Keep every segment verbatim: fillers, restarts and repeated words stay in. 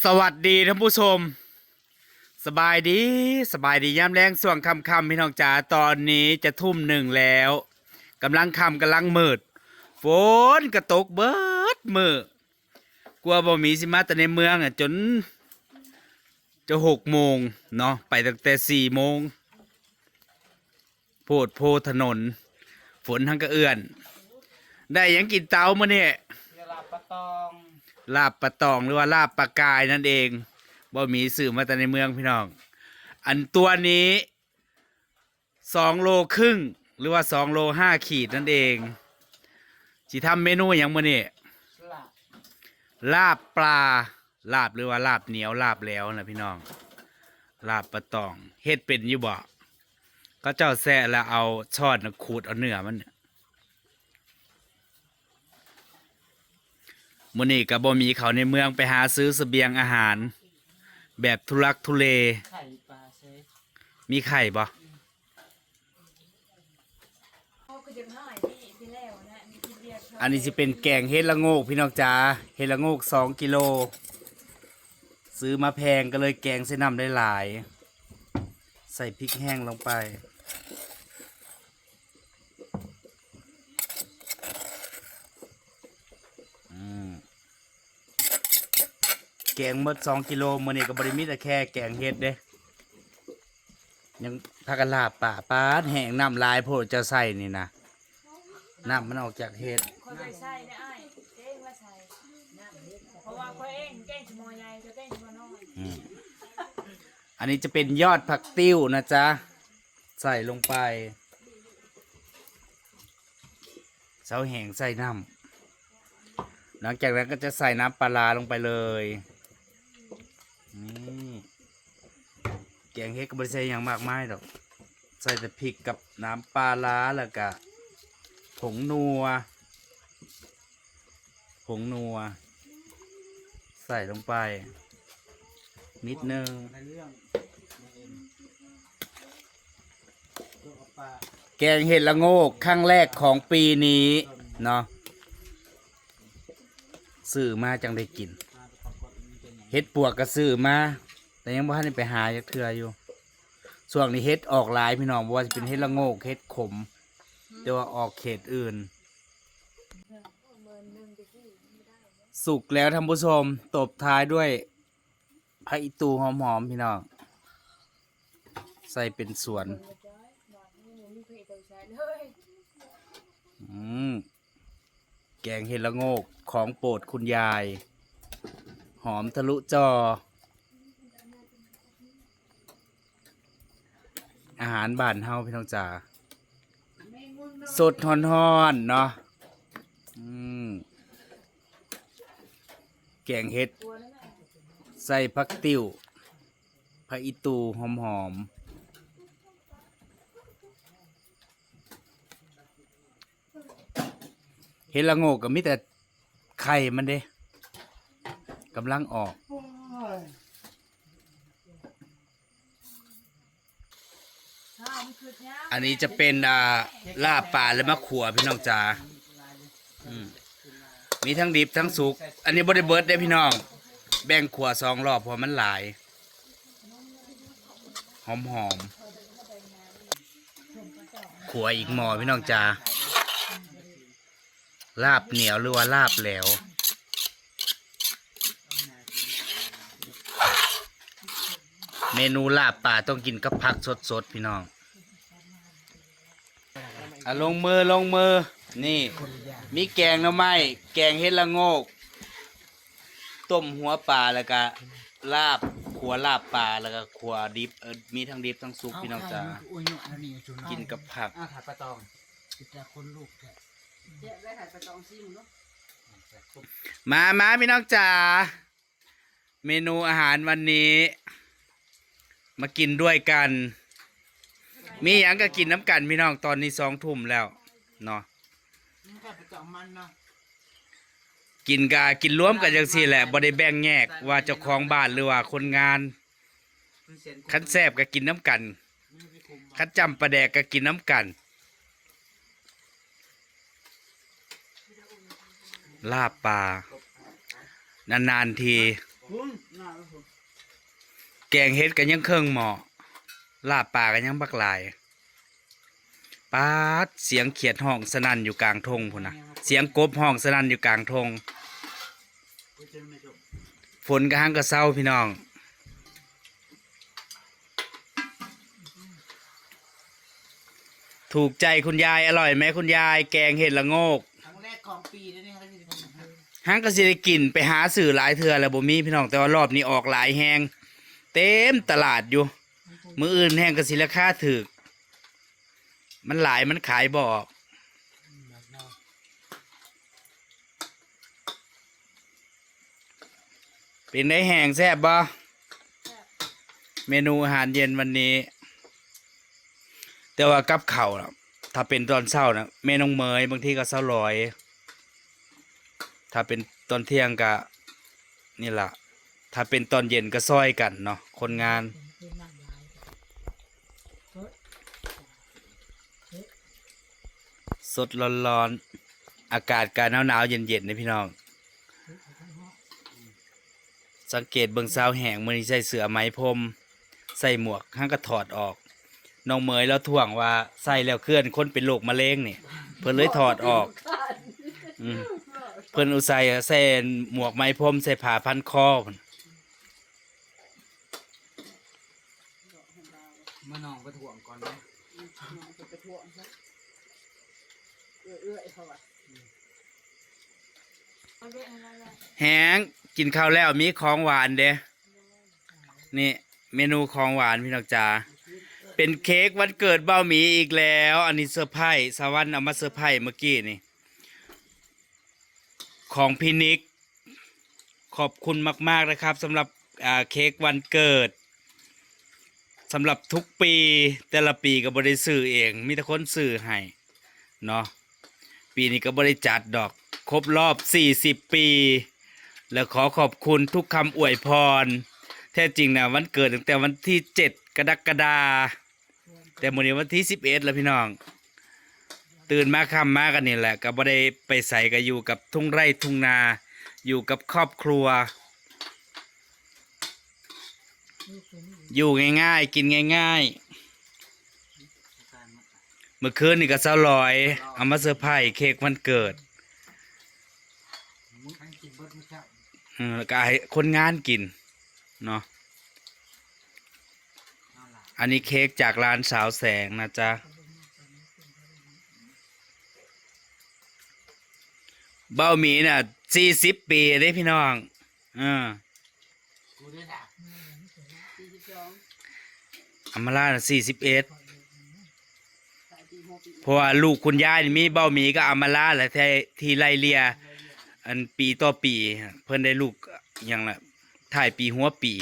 สวัสดีท่านผู้ชม สบายดี สบายดียามแลงช่วงค่ำๆ พี่น้องจ๋า ตอนนี้จะทุ่มหนึ่งแล้ว กำลังค่ำกำลังมืด ฝนกะตกเบิดมื้อ กลัวบ่มีสิมาแต่ในเมืองอะ จน จะหกโมงเนาะ ไปตั้งแต่สี่โมง โพดโพถนน ฝนทั้งกะเอื้อน ได้หยังกินเต๊ามื้อนี้ ลาบปลาตอง ลาบปลาตองหรือว่าลาบปลากายนั่นเอง บ่มีซื้อมาแต่ในเมืองพี่น้อง อันตัวนี้ สองโลครึ่ง หรือว่าสองโลห้าขีดนั่นเอง สิทำเมนูหยังมื้อนี้ ลาบ ลาบปลา ลาบหรือว่าลาบเหนียว ลาบแหลวนะพี่น้อง ลาบปลาตอง เฮ็ดเป็นอยู่บ่ เขาเจ้าแซะแล้วเอาช้อนน่ะขูดเอาเนื้อมัน มื้อนี้ก็บ่มีเข้าในเมือง ไปหาซื้อเสบียงอาหาร แบบทุลักทุเล ไข่ปลาเซ มีไข่บ่ อันนี้สิเป็นแกงเห็ดละโงกพี่น้องจ๋า เห็ดละโงกสองกิโล ซื้อมาแพงก็เลยแกงใส่น้ำได้หลาย ใส่พริกแห้งลงไป อืม แกงหมดสองกิโล มื้อนี้ก็บ่ได้มีแต่แค่แกงเห็ดเด้ ยังพากันลาบปลา ปาดแห้งน้ำหลายโพดเจ้าใส่นี่นะ น้ำมันออกจากเห็ด ข้อยบ่ได้ใส่เด้อ้าย เจ้าเองว่าใส่ เพราะว่าข้อยเองแกงสิหม้อใหญ่ เจ้าแกงสิหม้อน้อย อืม อันนี้จะเป็นยอดผักติ้วนะจ๊ะ ใส่ลงไป เซาแห้งใส่น้ำ หลังจากนั้นก็จะใส่น้ำปลาร้าลงไปเลย นี่ แกงเห็ดก็บ่ได้ใส่หยังมากมายดอก ใส่แต่พริกกับน้ำปลาร้า แล้วก็ผงนัว ผงนัว ใส่ลงไป นิดนึง ในเรื่อง แกงเห็ดละโงกครั้งแรกของปีนี้เนาะ ซื้อมาจังได้กิน เห็ดปวกก็ซื้อมา แต่ยังบ่ทันได้ไปหาจักเทื่ออยู่ ช่วงนี้เห็ดออกหลายพี่น้อง บ่ว่าสิเป็นเห็ดละโงก เห็ดขม แต่ว่าออกเขตอื่น สุกแล้วท่านผู้ชม ตบท้ายด้วย ผักอีตู่หอมๆ พี่น้อง ใส่เป็นสวน อืม แกงเห็ดละโงก ของโปรดคุณยาย หอมทะลุจอ อาหารบ้านเฮาพี่น้องจ๋า สดฮ้อนๆ เนาะ อืม แกงเห็ด ใส่ผักติ้ว ผักอีตู่หอมๆ เห็ดละโงกก็มีแต่ไข่มันเด้ กำลังออก อันนี้จะเป็น อ่า ลาบปลาและมะขั่วพี่น้องจ๋า อืม มีทั้งดิบทั้งสุก อันนี้บ่ได้เบิดเด้พี่น้อง แบ่งขั่วสองรอบเพราะมันหลาย หอมหอม ขั่วอีกหม้อพี่น้องจ๋า ลาบเหนียวหรือว่าลาบแหลว เมนูลาบปลาต้องกินกับผักสดๆ พี่น้อง อ่ะ ลงมือ ลงมือ นี่ มีแกงหน่อไม้ แกงเห็ดละโงก ต้มหัวปลา แล้วก็ลาบ ขั่วลาบปลา แล้วก็ขั่วดิบ เออ มีทั้งดิบทั้งสุกพี่น้องจ๋า กินกับผัก อ่ะ ถ่ายปลาตอง ติดแต่คนลูกแท้ มา มา พี่น้องจ๋า เมนูอาหารวันนี้ มากินด้วยกัน มีหยังก็กินน้ำกันพี่น้อง ตอนนี้สองทุ่มแล้วเนาะ มันก็ไปจับมันเนาะ กินกะกินรวมกันจังซี่แหละ บ่ได้แบ่งแยกว่าเจ้าของบ้านหรือว่าคนงาน คันแซ่บก็กินน้ำกัน คันจ้ำปลาแดกก็กินน้ำกัน ลาบปลา นานๆ ที พุ้นหน้าพุ้น แกงเห็ดก็ยังเคิ่งหม้อ ลาบปลาก็ยังบักหลาย ป๊าด เสียงเขียดฮ้องสนั่นอยู่กลางทงพู้นนะ เสียงกบฮ้องสนั่นอยู่กลางทง ฝนกะหังกะเซาพี่น้อง ถูกใจคุณยาย อร่อยไหมคุณยาย แกงเห็ดละโงก ครั้งแรกของปีด้วยนี่ครับ หังกะสิได้กิน ไปหาซื้อหลายเทื่อแล้วบ่มีพี่น้อง แต่ว่ารอบนี้ออกหลายแฮง เต็มตลาดอยู่ มื้ออื่นแฮงกะสิราคาถูก มันหลายมันขายบ่ออก เป็นไดแฮง แซ่บบ่ เมนูอาหารเย็นวันนี้ แต่ว่ากับข้าวน่ะ ถ้าเป็นตอนเช้าน่ะ แม่น้องเหมย บางทีก็ซาวหลอย ถ้าเป็นตอนเที่ยงก็นี่ล่ะ ถ้าเป็นตอนเย็นก็ซอยกันเนาะ คนงาน สดร้อนๆ อากาศก็หนาวๆ เย็นๆ เด้อพี่น้อง สังเกตเบิ่งสาวแฮง มื้อนี้ใส่เสื้อไหมพรม ใส่หมวก หังกะถอดออก น้องเหมยลาวท่วงว่าใส่แล้วคือคนเป็นโรคมะเร็งนี่ เพิ่นเลยถอดออก อืม เพิ่นอุตส่าห์ใส่หมวกไหมพรม ใส่ผ้าพันคอพุ้น มาน้องไปถ่วงก่อนนะ น้องไปถ่วงซะ เอื้อยๆ เขาว่า แฮง กินข้าวแล้วมีของหวานเด้ นี่เมนูของหวานพี่น้องจ๋า เป็นเค้กวันเกิดเบ้าหมีอีกแล้ว อันนี้เซอร์ไพรส์ สวรรค์เอามาเซอร์ไพรส์เมื่อกี้นี่ ของพี่นิก ขอบคุณมากๆนะครับ สำหรับ อ่า เค้กวันเกิด สำหรับทุกปี แต่ละปีก็บ่ได้ซื้อเอง มีแต่คนซื้อให้เนาะ ปีนี้ก็บ่ได้จัดดอก ครบรอบสี่สิบปี แล้วขอขอบคุณทุกคำอวยพร แท้จริงนะวันเกิดตั้งแต่วันที่เจ็ดกรกฎา แต่มื้อนี้วันที่สิบเอ็ดแล้วพี่น้อง ตื่นมาค่ำมากันนี่แหละ ก็บ่ได้ไปไส ก็อยู่กับทุ่งไร่ทุ่งนา อยู่กับครอบครัว อยู่ง่ายๆ กินง่ายๆ เมื่อคืนนี่ก็สาวหลอย เอามาเซอร์ไพรส์เค้กวันเกิด อืม แล้วก็ให้คนงานกินเนาะ อันนี้เค้กจากร้านสาวแสงนะจ๊ะ เบ้าหมีน่ะ สี่สิบปีเด้พี่น้อง เออ กูด้วยนะ สี่สิบสอง อำมาลาน่ะ สี่สิบเอ็ด ขายปีหกปี เพราะว่าลูกคุณยายนี่มีเบ้าหมีกับอำมาลาแหละ ที่ ที่ไล่เลี่ย อันปีต่อปี เพิ่นได้ลูกหยังล่ะ ท้ายปีหัวปี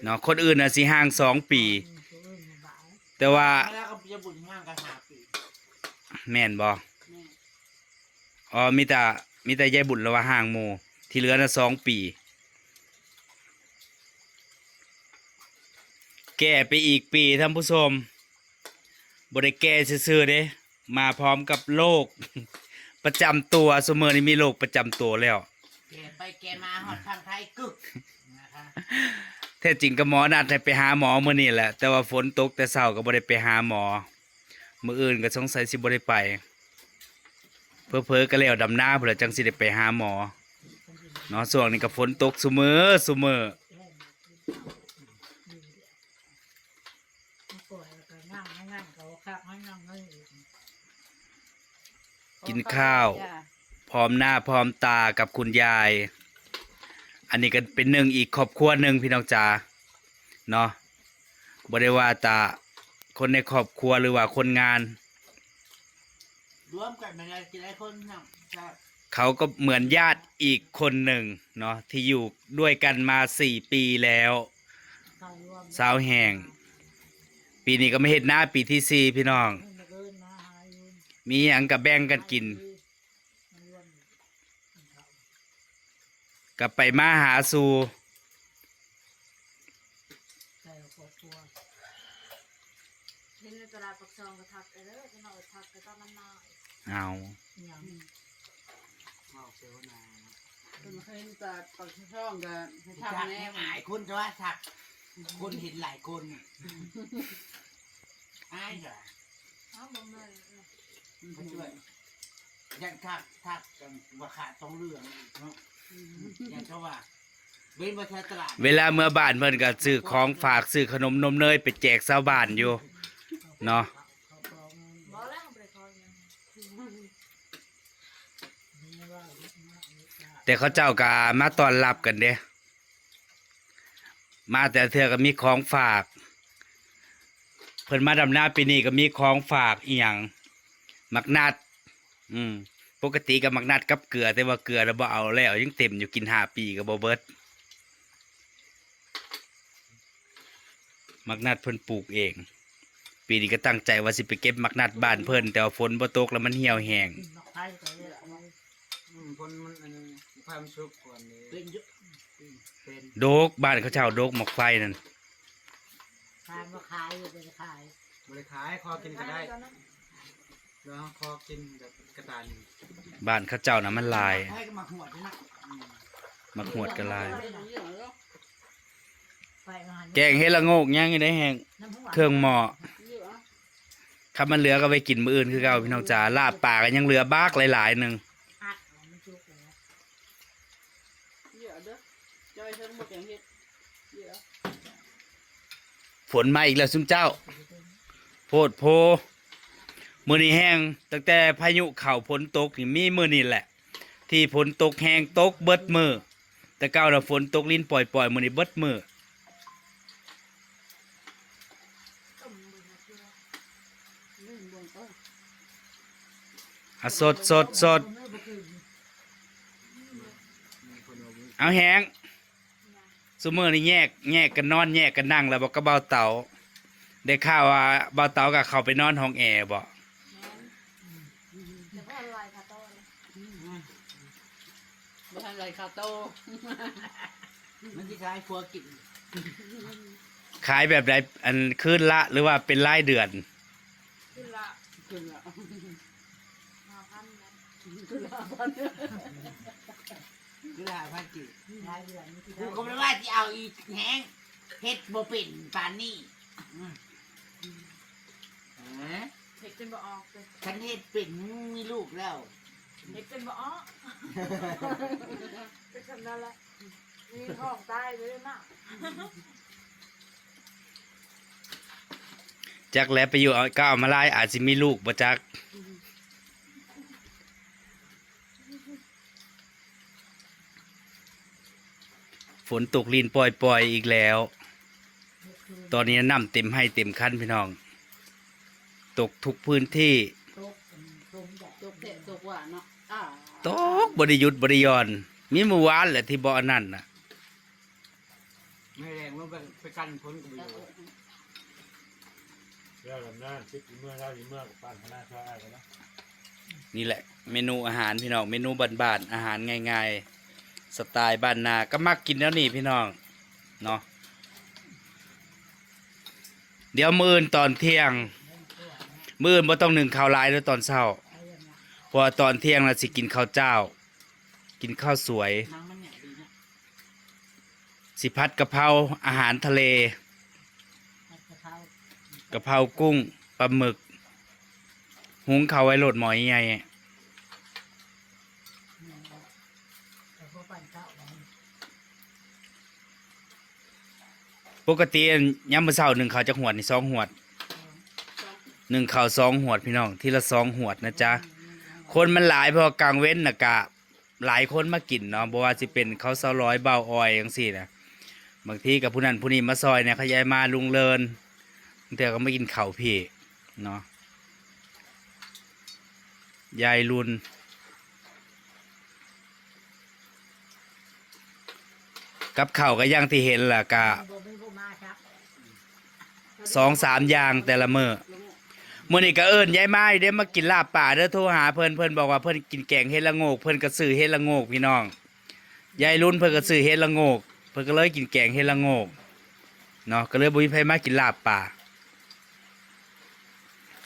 เนาะ คนอื่นน่ะสิห่างสองปี แต่ว่า แล้วก็จะบุญห่างกันห้าปี แม่นบ่ แม่น อ๋อ มีแต่ มีแต่ยายบุญละว่าห่างหมู่ ที่เหลือน่ะสองปี แก่ไปอีกปีท่านผู้ชม บ่ได้แก่ซื่อๆเด้ มาพร้อมกับโรค ประจำตัว ซุมื้อนี้มีโรคประจำตัวแล้ว แก่ไปแก่มาฮอดฝั่งไทยกึกนะคะ แท้จริงก็หมอนัดให้ไปหาหมอมื้อนี้แหละ แต่ว่าฝนตกแต่เช้าก็บ่ได้ไปหาหมอ มื้ออื่นก็สงสัยสิบ่ได้ไป เผลอๆก็แล้วดำนาพู้นแหละ จั่งสิได้ไปหาหมอ เนาะ ช่วงนี้ก็ฝนตกซุมื้อซุมื้อ กินข้าว จ้ะ พร้อมหน้าพร้อมตากับคุณยาย อันนี้ก็เป็นหนึ่งอีกครอบครัวหนึ่งพี่น้องจ๋า เนาะ บ่ได้ว่าแต่คนในครอบครัวหรือว่าคนงาน รวมกันมาแล้วกี่หลายคนเนาะ จ้ะ เขาก็เหมือนญาติอีกคนหนึ่งเนาะ ที่อยู่ด้วยกันมาสี่ปีแล้ว สาวแฮง ปีนี้ก็มาเฮ็ดนาปีที่สี่พี่น้อง มีหยังก็แบ่งกันกิน ก็ไปมาหาสู่ เห็นในตลาดปากซองก็ทักไปเด้อ พี่น้องทักไปตอนนั้นมา เอา หยัง เป็นแต่ปากช่องกับทาง จัก แน่ หลายคนจะว่าทัก คนเห็นหลายคนน่ะอายเหรอ เอาบ่แม่น เขาช่วยยันทักทักกันว่าขาดต้องเรื่องอีกเนาะยันเขาว่าเว้นมาแค่ตลาด เวลาเมือบ้านเพิ่นก็ซื้อของฝากซื้อขนมนมเนยไปแจกชาวบ้านอยู่เนาะ บ่แล้วบ่ได้ขอหยัง แต่เขาเจ้าก็มาต้อนรับกันเด้ มาแต่เทื่อก็มีของฝาก เพิ่นมาดำนาปีนี้ก็มีของฝากอีหยังหมากนัด อืม ปกติก็หมากนัดกับเกลือ แต่ว่าเกลือเราบ่เอาแล้ว ยังเต็มอยู่ กินห้าปีก็บ่เบิด หมากนัดเพิ่นปลูกเอง ปีนี้ก็ตั้งใจว่าสิไปเก็บหมากนัดบ้านเพิ่น แต่ว่าฝนบ่ตกแล้วมันเหี่ยวแห้ง กินดอกไผ่ก็เลยเอาไว้ อืมคนมันอันนี้ความสุขก่อนเลย เป็นเยอะ เป็น ดก บ้านเขาเจ้าดกหมากไฟนั่น ขายมาขายอยู่ไปขาย บริขายคอกินก็ได้แล้วคอกินแบบกระตาน บ้านเขาเจ้านะมันหลาย ให้ก็มาหวดนี่นะอืม หมากหวดก็หลาย เป็นเยอะแล้ว ไปมาหัน แกงเห็ดละโงกยังอยู่ในแห้ง น้ำหัว เครื่องหม้อ เยอะอะ ถ้ามันเหลือก็ไปกินมื้ออื่นคือเก่าพี่น้องจ๋า ลาบปลาก็ยังเหลือบักหลายๆหนึ่ง หักมันจุกเลย เยอะเด้อจอยเชิงบดแกงเห็ดเยอะ ฝนมาอีกแล้วซุมเจ้า โพดโพ มื้อนี้แห้ง ตั้งแต่พายุเข้าฝนตกนี่มีมื้อนี้แหละ ที่ฝนตกแห้งตกเบิดมื้อ แต่เก่าน่ะฝนตกลิ้นปล่อยๆ มื้อนี้เบิดมื้อ ต้มเบิ่งเพื่อนึ่งเบิ่งเออ อ่ะสดสดสด เอาแห้ง ซุมื้อนี้แยกแยกกันนอนแยกกันนั่งแล้วบ่กับเบาเต๋า ได้ข่าวว่าเบาเต๋าก็เข้าไปนอนห้องแอร์บ่ เดี๋ยวพ่อลอยคาโต้เลย บ่ทันไรคาโต้ มันที่ขายครัวกิน ขายแบบใด อันคืนละหรือว่าเป็นรายเดือน ขึ้นละ ขึ้นละ มาพันนะ ขึ้นละพัน คือหาพันกี่ รายเดือนนี่ที่ กูก็ไม่ว่าจะเอาอีกแห้งเฮ็ดบ่เป็นปานนี่อืมเออ เห็ดจนบ่ออกเลย ฉันเฮ็ดเป็นมีลูกแล้ว เห็ดจนบ่ออกเป็นคำนั้นแหละมีท้องตายเลยมาก จักแหล้วไปอยู่เอาก็เอามาหลายอาจสิมีลูกบ่จัก ฝนตกลิ้นปล่อยๆอีกแล้ว ตอนนี้น้ำเต็มไฮ่เต็มคันพี่น้อง ตกทุกพื้นที่ ตกตมใหญ่ ตกแทะตกหวานเนาะอ่า ตกบ่ได้หยุดบ่ได้หย่อน มีมื้อวานแหละที่บ่อันนั้นน่ะ ไม่แรงลงไปไปกันพ้นกับอยู่ เรื่องลำหน้าคิดเมื่อเช้าเมื่อกับปั้นคณะช่วยอะไรกันนะ นี่แหละ เมนูอาหารพี่น้อง เมนูบ้านๆอาหารง่ายๆ สไตล์บ้านนาก็มักกินแล้วนี่พี่น้องเนาะ เดี๋ยวมื้ออื่นตอนเที่ยง มื้ออื่นบ่ต้องนึ่งข้าวหลายเด้อตอนเช้า เพราะว่าตอนเที่ยงน่ะสิกินข้าวเจ้า กินข้าวสวย หนังมันเนี่ยดีนะ สิผัดกะเพราอาหารทะเล ผัดกะเพราก ะเพรากุ้งปลาหมึก หุงข้าวไว้โลดหม้อใหญ่ แต่พวกปั่นข้าวมัน ปกติยามมื้อเช้านึ่งข้าวจักหวดนี่สองหวด นึ่งข้าวสองหวดพี่น้อง ทีละสองหวดนะจ๊ะ คนมันหลายเพราะว่ากลางเว็นน่ะกะหลายคนมากินเนาะ บ่ว่าสิเป็นข้าวซาวร้อยเบาออยจังซี่นะ บางทีกับผู้นั้นผู้นี้มาซอยเนี่ย เขาย้ายมาลุงเลิน บางเทื่อก็มากินข้าวพี่เนาะ ยายลุน กับข้าวก็อย่างที่เห็นล่ะกะ บ่มีผู้มาครับ สองสามอย่างแต่ละมื้อ มื้อนี้ก็เอิ้นยายมาอยู่เด้ มากินลาบป่าเด้อ โทรหาเพิ่น เพิ่นบอกว่าเพิ่นกินแกงเห็ดละโงก เพิ่นก็ซื้อเห็ดละโงกพี่น้อง ยายลุนเพิ่นก็ซื้อเห็ดละโงก เพิ่นก็เลยกินแกงเห็ดละโงกเนาะ ก็เลยบ่มีไผมากินลาบป่า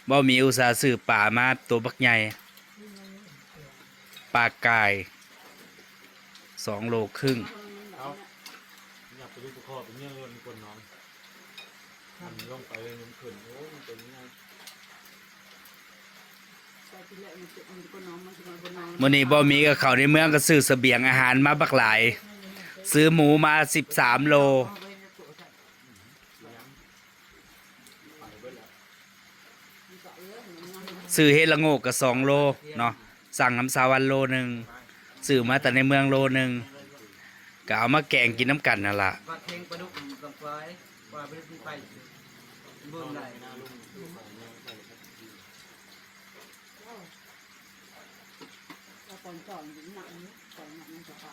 บ่มีอุตส่าห์ซื้อป่ามาตัวบักใหญ่ ป่ากาย ส สองโลครึ่ง เอาอยากไปดูปลาคอเป็นเรื่องเรื่องคนน้องมันลงไปเลยมันขึ้นโอ้มันเป็นยังไง มื้อนี้บ่มีกับข้าวในเมืองก็ซื้อเสบียงอาหารมาบักหลาย ซื้อหมูมาสิบสามโล ซื้อเห็ดละโงกก็สองโลเนาะ สั่งนำสาวันโลหนึ่ง ซื้อมาแต่ในเมืองโลหนึ่ง ก็เอามาแกงกินนำกันนั่นล่ะ ปลาเค็งปลาดุกกับควายปลาดุกไปเบิ่งได้ เราตอนสอนหนังตอนหนังมันจะปะ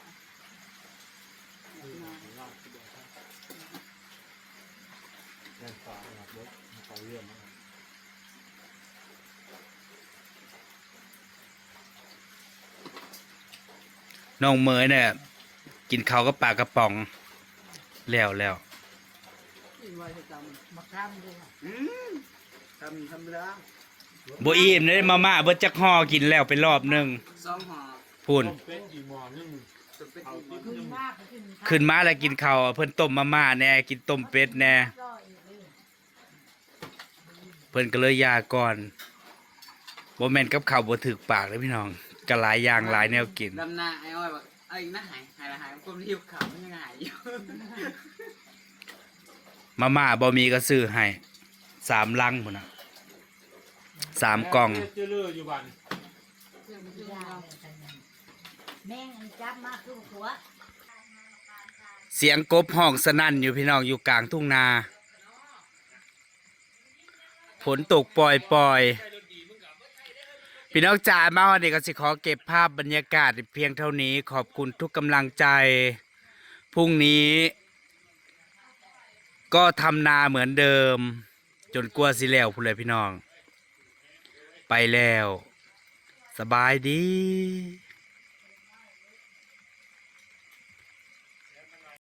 แกงปลาหนักเบิดปลาเรื่องนะ น้องเหมยเนี่ย กินข้าวกับปลากระป๋อง แล้วแล้ว กินไวประจำมาข้ามด้วยค่ะ อืมทำธรรมดา บ่อิ่มเลยมาม่าเบิดจักห่อกินแล้วไปรอบหนึ่ง สองห่อ พูน ต้มเป็ดอีกหม้อนึง จะเป็น เอา อีก ต้ม ขึ้น นึ่ง มากก็ขึ้น ขึ้นมาแล้วกินข้าวเพิ่นต้มมาม่าแน่ กินต้มเป็ดแน่ ก็อีกเลย เพิ่นก็เลยยาก่อนบ่แม่นกับข้าวบ่ถืกปากเลยพี่น้องก็หลายอย่างหลายแนวกิน ดำนาไอ้อ้อยบอกเอาอีกนะหายหายละหายคนที่อยู่เขามันยังหายอยู่ มาม่าบ่มีก็ซื้อให้สามลังพุ่นน่ะสามกล่อง เจริญอยู่บ้าน แม่งอันจับมาคือหัว เสียงกบฮ้องสนั่นอยู่พี่น้องอยู่กลางทุ่งนา ฝนตกปล่อยๆ พี่น้องจ๋ามาวันนี้ก็สิขอเก็บภาพบรรยากาศเพียงเท่านี้ ขอบคุณทุกกำลังใจ พรุ่งนี้ ก็ทำนาเหมือนเดิม จนกว่าสิแล้วพู้นเลยพี่น้อง ไปแล้ว สบายดี